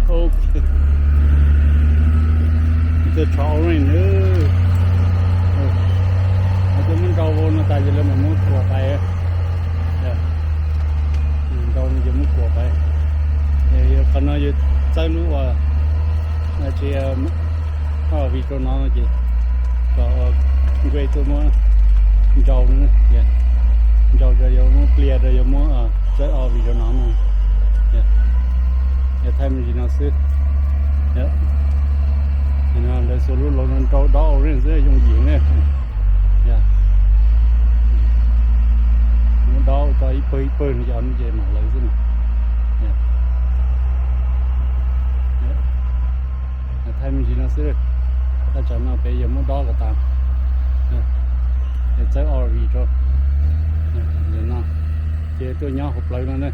Ok. Twb tshov orange. Twb muab nrau no tas ces lawv mam muab kuam pais. Nrau no ces muab kuam pais. Qhov no yog txawb lub uas tsis, vim rau no ces kom nqe tuaj muab nrau no, nrau rau yuav muab pliag rau yuav muab txawb o vim rau no no. Yog thaij me ntsis no xwb. Lawv xuas lub loos no rau dob orange xwb, yooj yim ne. Muab dob tso ib pawg ib pawg no ces mam lawv xwb no. Thaij me ntsis no xwb. Thaj tsam no peb yuav muab dob kom tas, es txawb o vim rau no, ces tuaj nyob hauv plawv no ne.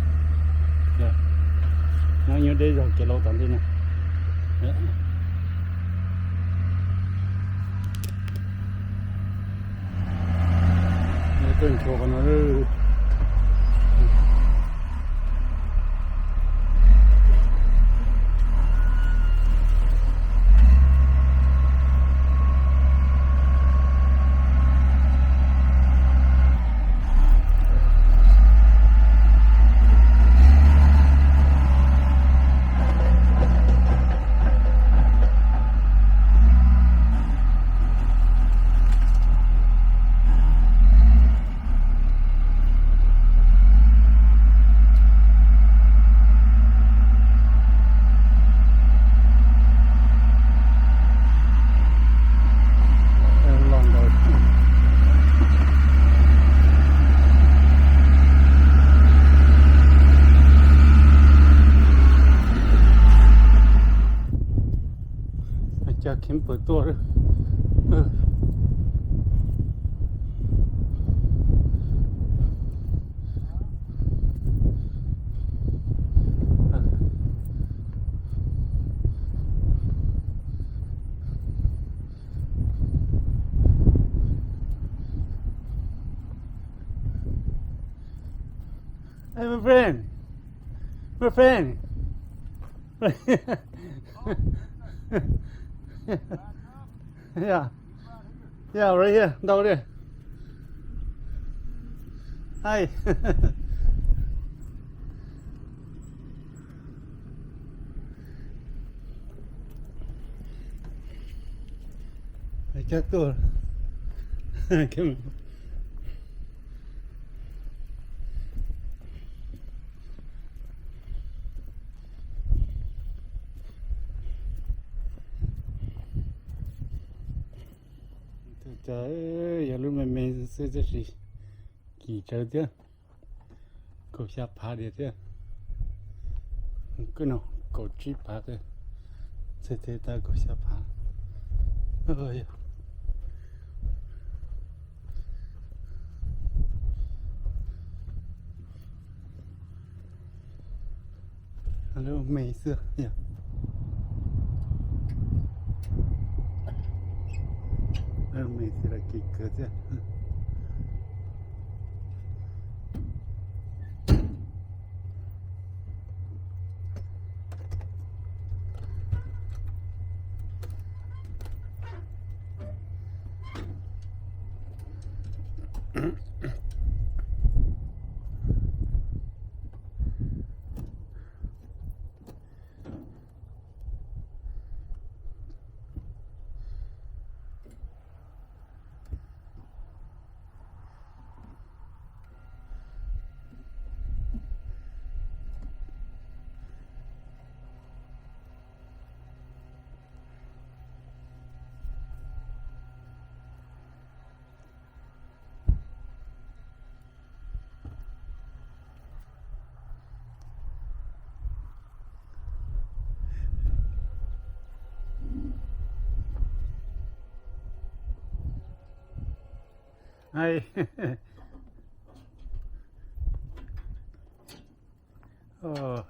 Nyob nyob deb zog kev laus tom ntej no. Tuaj nchuav qhov no. Cas camper tuaj. Hey, my friend. My friend. Yeah. Yeah, right here. Down there. Hi. Chắc tôi. Cov yog lub me me xwb tab sis kim tsawv thiab. Kaum xya phav diam thiab. Kwj no kaum tsib phav thiab. Txhais tes tau kaum xya phav. Lub me xwb yog. Lub me xwb los kim kawg thiab. Ai. Ơ.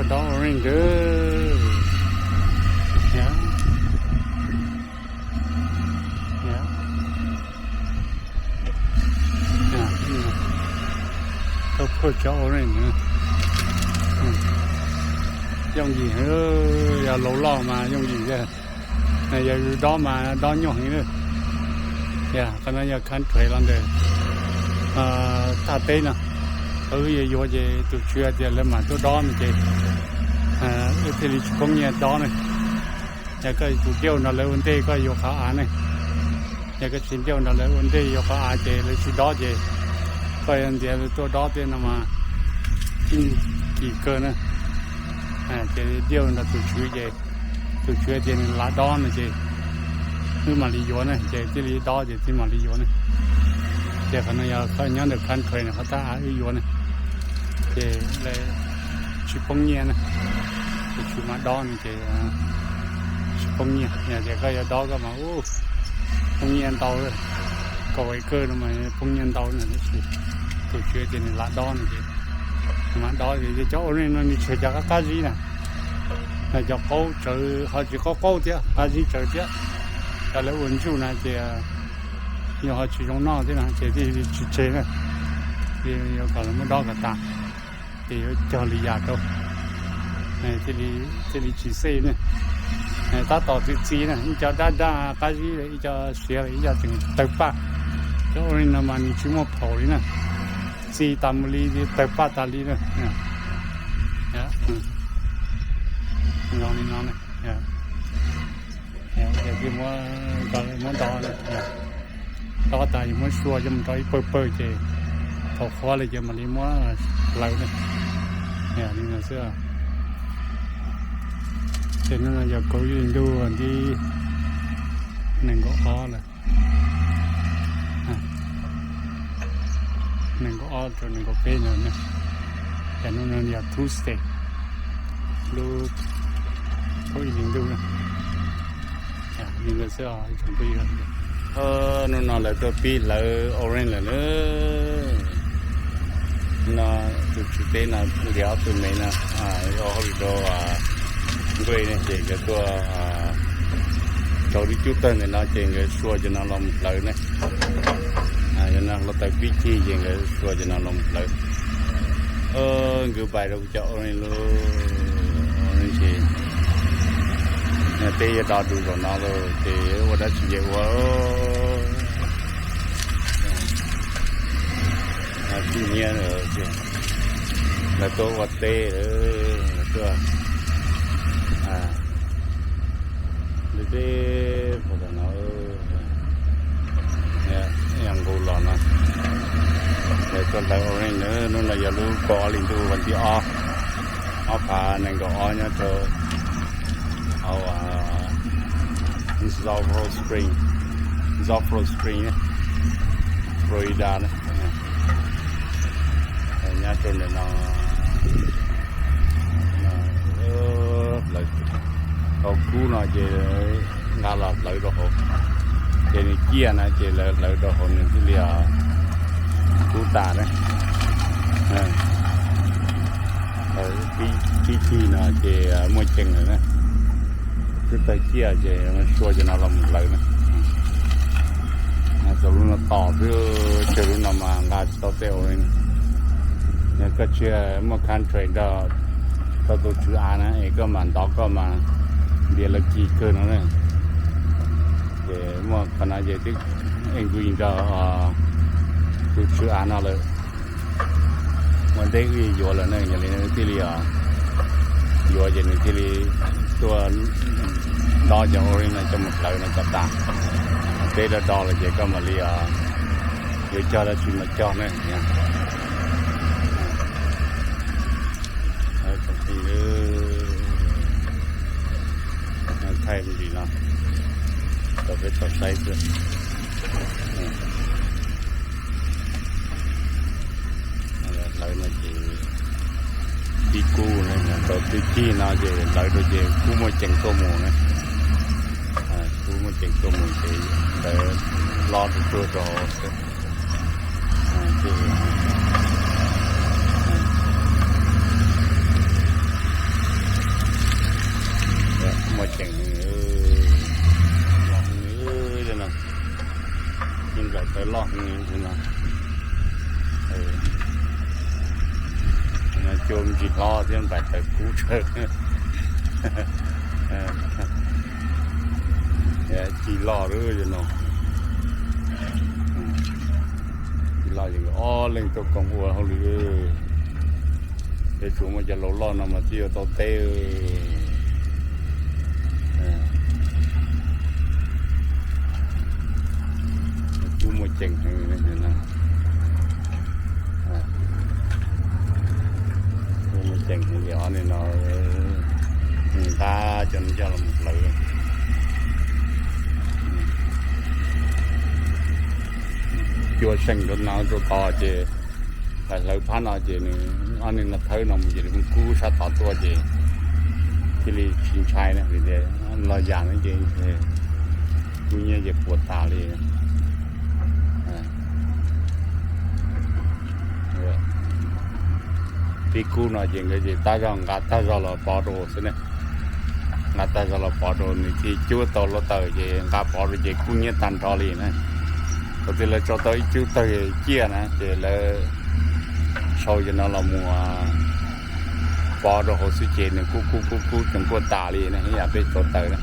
Dob orange. Tau phaj cov orange. Yooj yim, yog laus loj mas yooj yim. Yog yus dob mas dob nyuaj heev lawm. Qhov no yog country los ntawm thaj teb no. Wb yuav yuav ces tus tswv tias lawv mam tuaj dob no ces wb thiaj li tsis poob nyiaj dob ne. Yog koj tus diauj nrog lawv ua ntej koj yuav qhov av ne. Yog koj tsis diauj nrog lawv ua ntej yuav qhov av ces lawv tsis dob ces koj yuav ntiav tuaj dob thiab no mas yeej kim kawg na. Ces diauj nrog tus tswv ces tus tswv tias nws lam dob no ces wb mam li yuav ne, ces thiaj li dob ces thiaj mam li yuav ne. Ces qhov no yog nyob ntawm country no qhov thaj av wb yuav ne, ces tsis poob nyiaj na. Tus tswv mam dob no ces tsis poob nyiaj. Yog tias koj yuav dob koj mas poob nyiaj ntau, kaum acre no mas poob nyiaj ntau na. Tab sis tus tswv tias nws lam dob no ces mam dob. Cov orange no nws tshuav cov qab qab zib na, cov qaub tsawv ho tsis qaub qaub thiab qab zib tsawv thiab. Cov lawv ua ntsuj na ces yog ho tsis zoo noj thiab no ces thiaj li tsis tseg na. Yuav kom lawv muab dob kom tas, ces yuav cog li yam rau, thiaj li tsis xej ne. Tab tom txi txiv na, ib co dab dab qab zib, ib co siav, ib co tseem tawg paj. Cov orange no mas nws tsis muaj phaum li na, txi tas mus li tawg paj tas li na. Zoo li no, muab, muab dob, dob tas yus muab sua coj mus rau ib pawg pawg ces thaum qhuav li ces mam li muab hlawv ne. Li no xwb. Ces hnub no yog kauv ib hlis ntuj nti nees nkaum ob lawm. Nees nkaum ob rau nees nkaum peb no. Ces hnub no yog Tuesday, lub kauv ib hlis ntuj na. Li no xwb os. Hnub no lawv tuaj pib hlawv orange lawm na. No tus tswv teb no ntiav ob tug me no, ua hauj lwm rau nkuaj ne, ces nkawd tuaj rau lub cub tawg ntawm no ces nkawd sua cov no los mus hlawv ne. Yog no hluav taws pib cig ces nkawd sua cov no los mus hlawv. Nkawd pais rau kuv cov orange lawm, ces teb yuav do du zaum no lawm ces ua dab tsi ces ua. Tsis nyiam lawv tuaj ua teb, lawv tuaj, lawv tuaj, no, yog nqus los no, lawv tuaj hlawv orange na. Hnub no yog lub kaum ob hlis ntuj vas thib ob, ob phav nees nkaum ob nyob rau hauv Sulphur Spring, Sulphur Spring, Florida na. Nyob rau ntawm no, hauv kub no ces nqa los hlawv rau hauv, ces nws ciaj na ces lawv hlawv rau hauv nws thiaj li kub tas na. Pib cig no ces muaj ceem lawm na. Twb tawg ciaj ces sua cov no los mus hlawv na. Txog lub no tom xwb, tsawg lub no mas nqa tsis tau tej orange. Yog koj tsis muaj contract nrog rau tus tswv av na es koj mas ntov koj mas ntiav lawv kis kawg no na. Ces muaj qhov no ces twb agree nrog tus tswv av no lawm. Ua ntej wb yuav lawm ne, yog li thiaj li yuav ces nws thiaj li tuaj dob cov orange no coj mus hlawv no kom tas. Teb do do lawm ces koj mam li yuav cog dab tsi mas cog ne. Thaij me ntsis no rau peb tau saib xwb. Hlawv no ces pib kub na, tau twb cig no ces hlawv rau ces kub muaj ceem tuaj mus na. Kub muaj ceem tuaj mus ces hlawv hlob rau tuaj rau xwb. Ces Tsis hlob thiab, nplaim tawv kub tsawv. Ci loj lawm no. Ci loj ces nkawd ob leeg tuaj koom ua hauj lwm. Peb tsuas muaj cov laus loj no mas twb yuav tau teb. Kub muaj ceem heev. Kub muaj ceem heev ces ob niag no nqa cov no coj los hlawv. Cua seem rau no rau tod ces hlawv phab no ces nws ob niag no thawb no mus ces nws kub sab tod tuaj ces thiaj li tsis ntshai na, vim tias los yam no ces kub nyiab ces puas tas li. Pib kub no ces nkawd ces tab zog nqa tag zog los pov rau xwb ne. Nqa tag zog los pov rau nws thiaj cuab tau lub taws ces nqa pov rau ces kub nyiab tag nrho li na. Thaum twg lawv tso tau ib cub tawg ciaj na ces lawv sau cov no los mus pov rau hauv xwb ces nws kub kub kub kub tseem kuaj tas li na, ib yam peb tso taws na.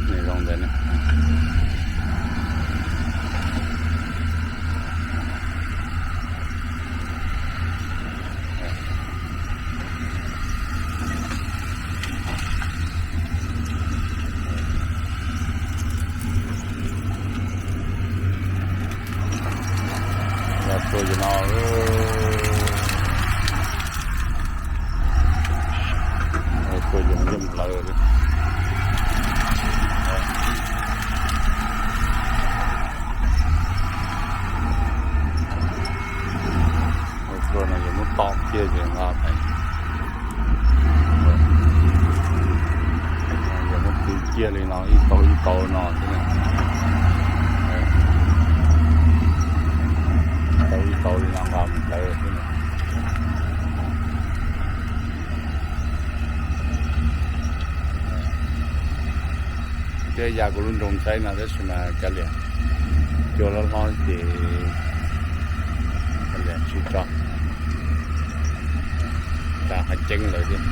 Nws zoo ntawd na. Los tuaj ces no, tuaj ces yeej hlawv li. Tuaj no ces muab tom kiag ces nqa pem. Yog muab twv kiag li no ib tauv ib tauv no xwb. Tauv ib tauv li no nqa mus hlawv xwb. Thiab ya kuv lub nroog saib no tab sis mas kav liam, cua hlob hlob ces kav liam tsis tso, tso hav ceeb lawm thiab.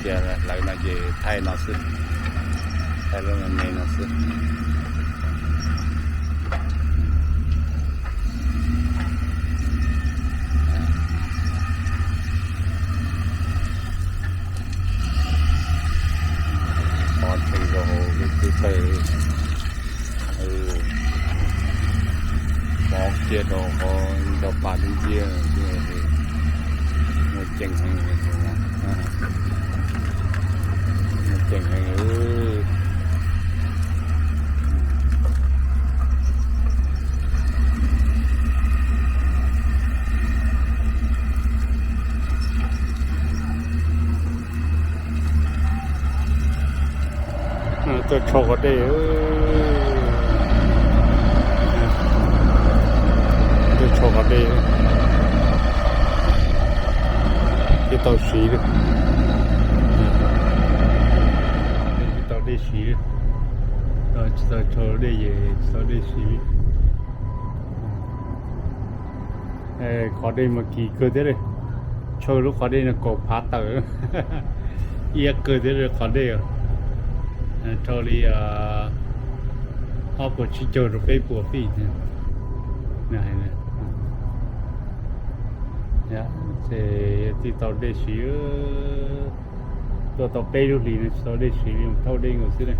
Cia hlawv no ces thaij no xwb, thaij lub me me no xwb. Pov tsees rau hauv lub cub tawg, pov kiag rau hauv nrog pas dub nciab, muaj ceem heev, muaj ceem heev. Tuaj tshau qhov dej, tuaj tshau qhov dej, tsis tau siv li, tsis tau dej siv li, tsis tau tshau dej ces tsis tau dej siv li. Qhov dej mas kim kawg thiab li, tshau lub qhov dej no kaum phav tawm, iab kawg thiab li qhov dej, rau li ob puas tsib caug rau peb puas feet. Ces tsis tau dej siv, tuaj tau peb lub hlis no tsis tau dej siv li, thauj dej nkaus xwb na.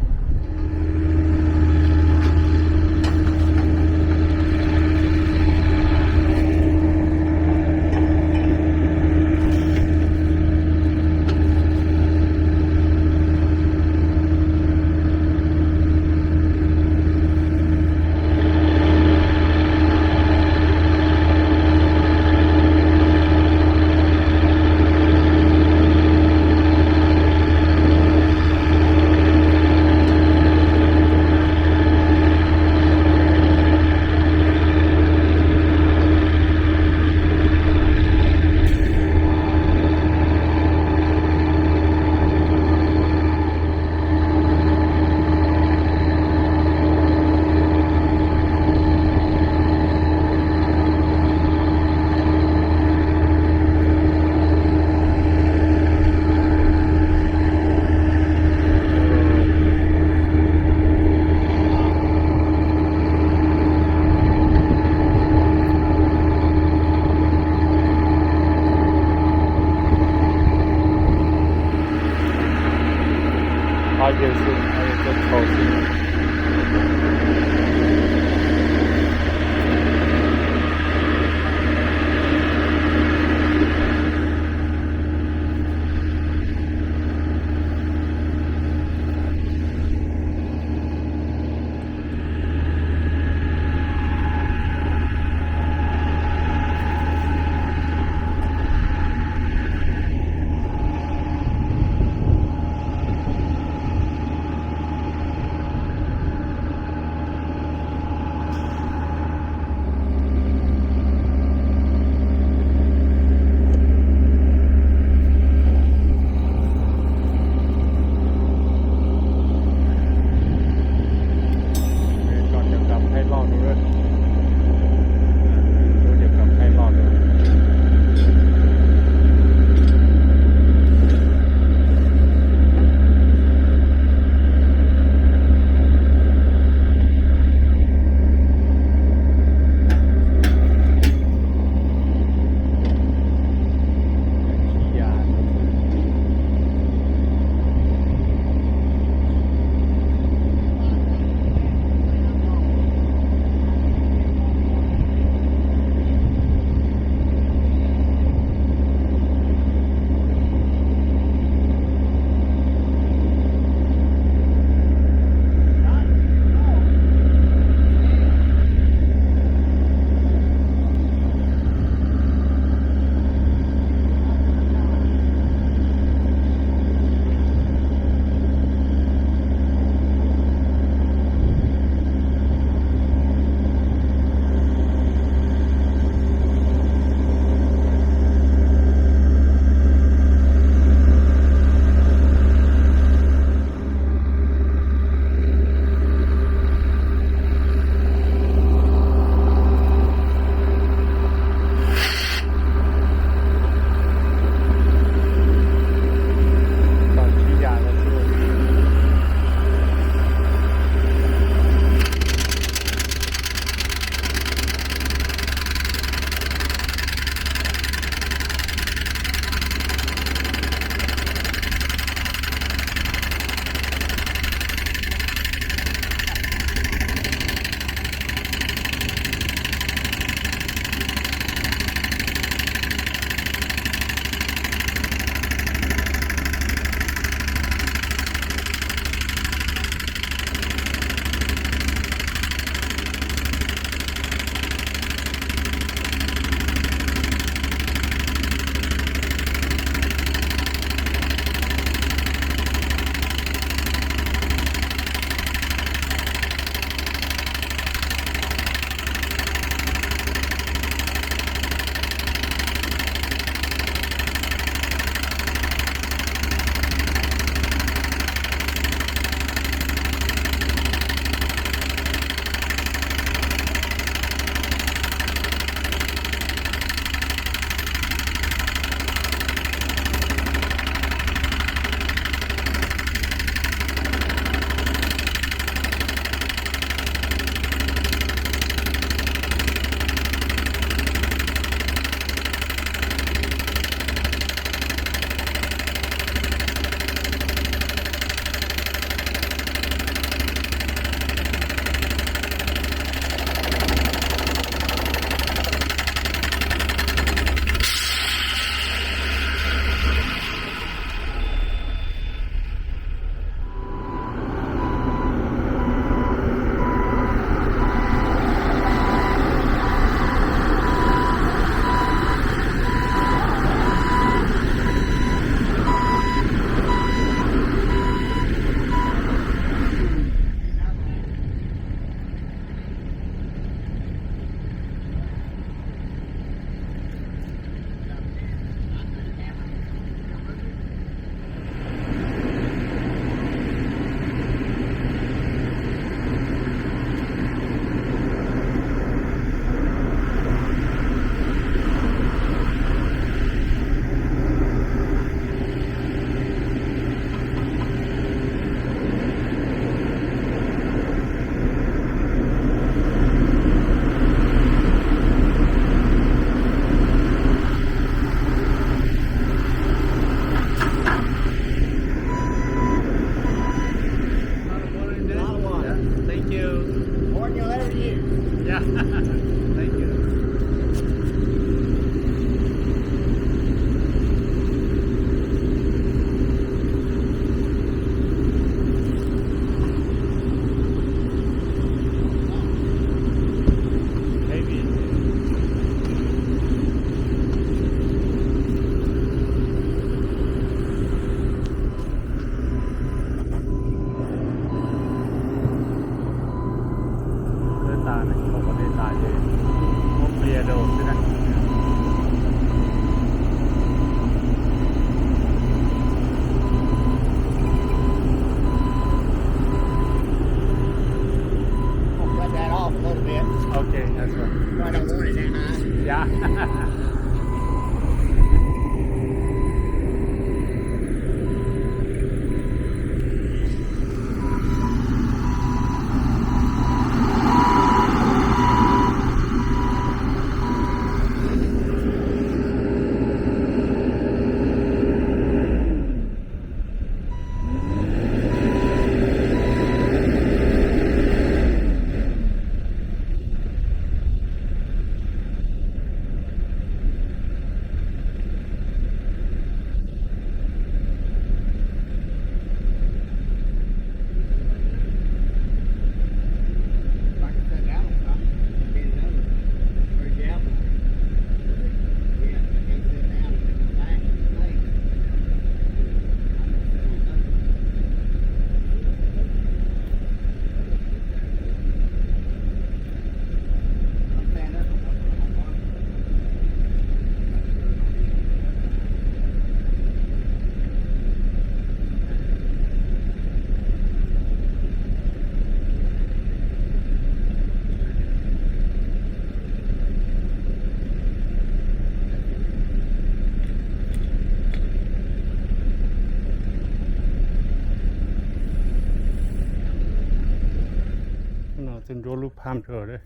Yuav lub pump rau.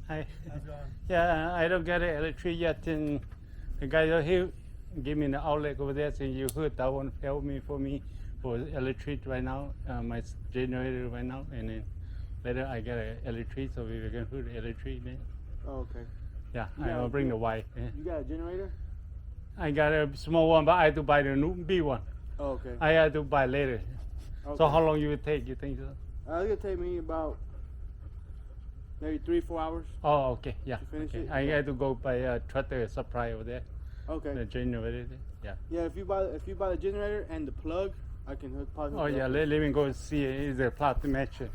I, yeah, I don't get an electric yet, and the guy over here give me the outlet over there, saying you hook that one, help me for me for electric right now, uh, my generator right now, and then later I get an electric, so we can hook the electric then. Oh, okay. Yeah, I will bring the wire. Yeah. You got a generator? I got a small one, but I have to buy the new big one. Oh, okay. I have to buy later. So okay. How long you will take, you think so? Uh, it'll take me about maybe three, four hours. Oh, okay, yeah. To finish it? I have to go buy a tractor supply over there. Okay. The generator. Yeah. Yeah, if you buy, if you buy the generator and the plug, I can hook, probably hook it up. Oh, yeah, let, let me go see if the plug match. Okay.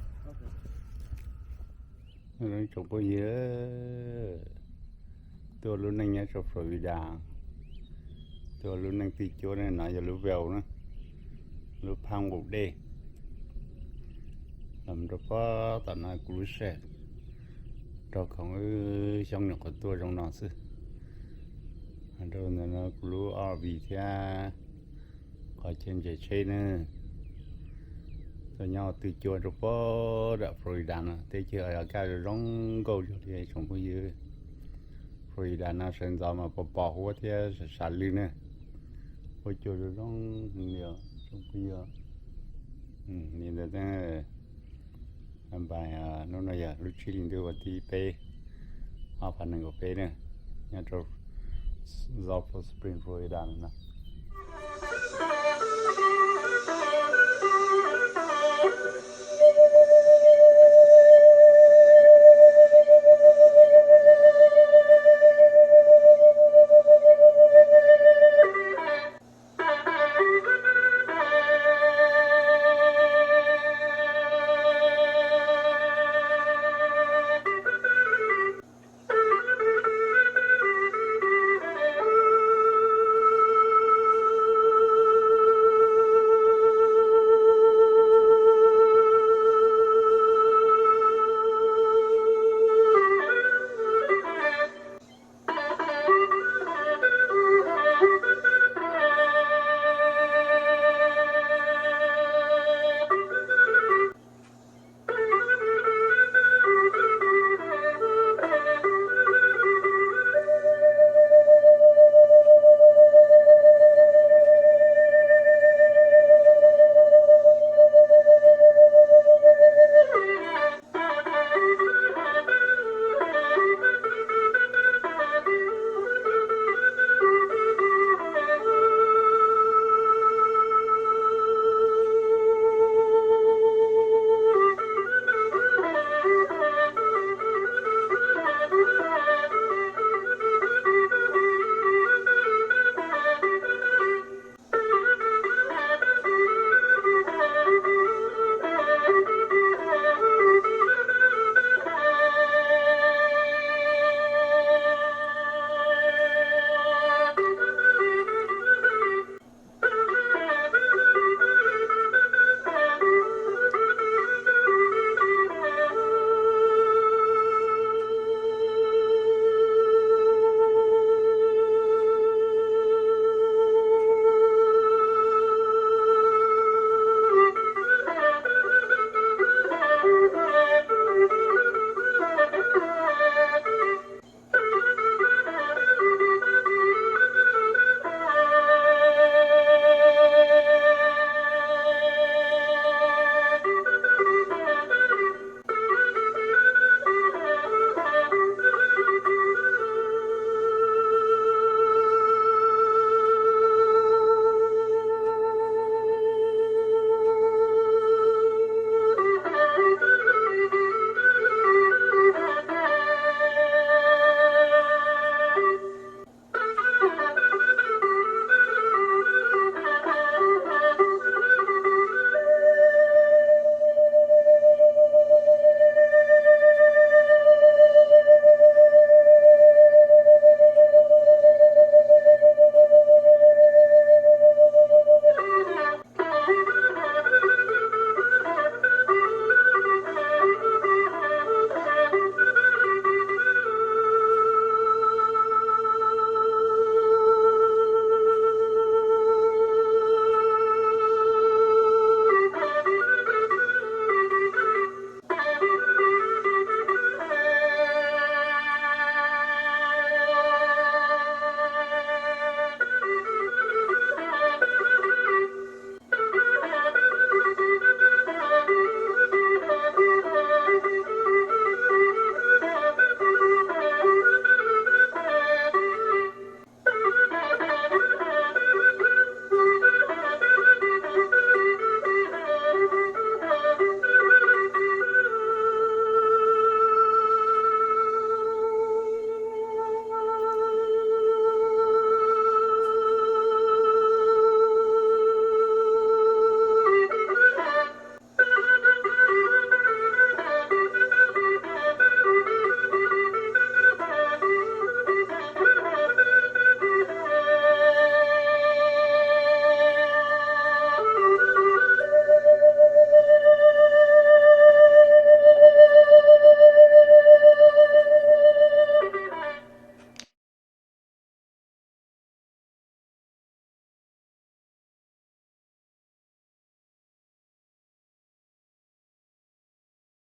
Tsoom phooj ywg, tuaj lub neej nyob rau Florida, tuaj lub neej twj cuab ne, no yog lub well na, lub pump nqus dej. Los rau pob tom no kuv lub shed, rau khoom wb xyoob nyuam qhuav tuaj zoo no xwb. Rau ntawm no kuv lub R V thiab qhov chaw ntses tsheb na. Tuaj nyob twj cuab rau pob nram Florida no, teb chaws Alaska zoo nkauj li tsoom phooj ywg. Florida no sawv ntxov mas pos pos huab thiab sam sam lwj na. Huab cua zoo zoo heev li tsoom phooj ywg. Li ntawd, hnub no yog lub tsib hlis ntuj vas thib peb, ob phav nees nkaum peb na, nyob rau Sulphur Springs, Florida no.